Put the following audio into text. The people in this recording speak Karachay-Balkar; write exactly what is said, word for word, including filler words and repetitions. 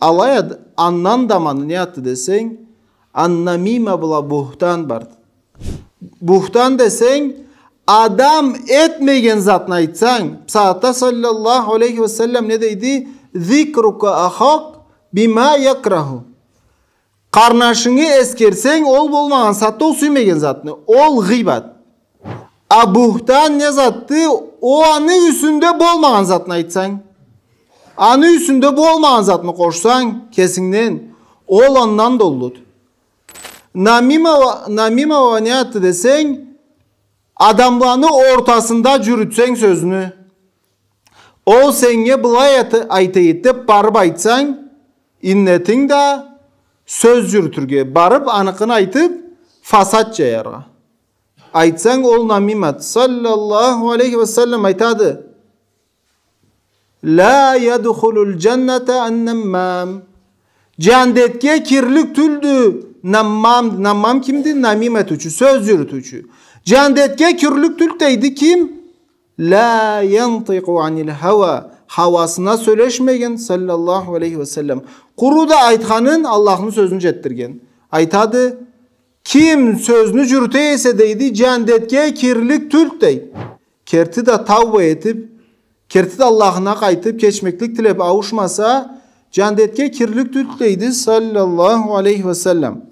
Алай а андан да аманы не затды десенг, ан-намима бла бухтан барды. Бухтан десенг, адам этмеген затны айтсанг, бусагъатда саллаллаху алейхи ва саллам не дейди? Зикрука ахак бима якраху. Къарнашынгы эсгерсенг, ол болмагъан сагъатда ол сюймеген затны, ол гъыйбат. А бухтан не затды? Ол аны юсюнде болмагъан затны айтсанг, аны юсюнде болмагъан затны къошсанг кесингден, ол андан да уллуду. Намима уа, намима уа не затды десенг, адамланы ортасында джюрютсенг сёзню. Ол сеннге былай айта эди деп барып айтсанг, иннетинг да сёз джюрютюрге, барып аныкъын айтып, фасад джаяргъа. Айтсанг, ол намимады. Саллаллаху алейхи ва саллам айтады: «Ла ядхулул джанната ан-наммам». Джандетге кирлик тюлдю наммам. Наммам кимди? Намим этиучю, сёз джюрютюучю. Джандетге кирлик тюлдю дейди ким? «Ла янтикъу анил хава». Хавасына сёлешмеген, саллаллаху алейхи ва саллам. Къуру да айтханын, Аллахны сёзюн джетдирген. Айтады, ким сёзню джюрюте эсе дейди, джандетге кирлик тюлдю дейди. Керти да тауба этип, керти да Аллахына къайтып, кечмеклик тилеп ауушмаса, джандетге кирлик тюлдю дейди, саллаллаху алейхи ва саллам.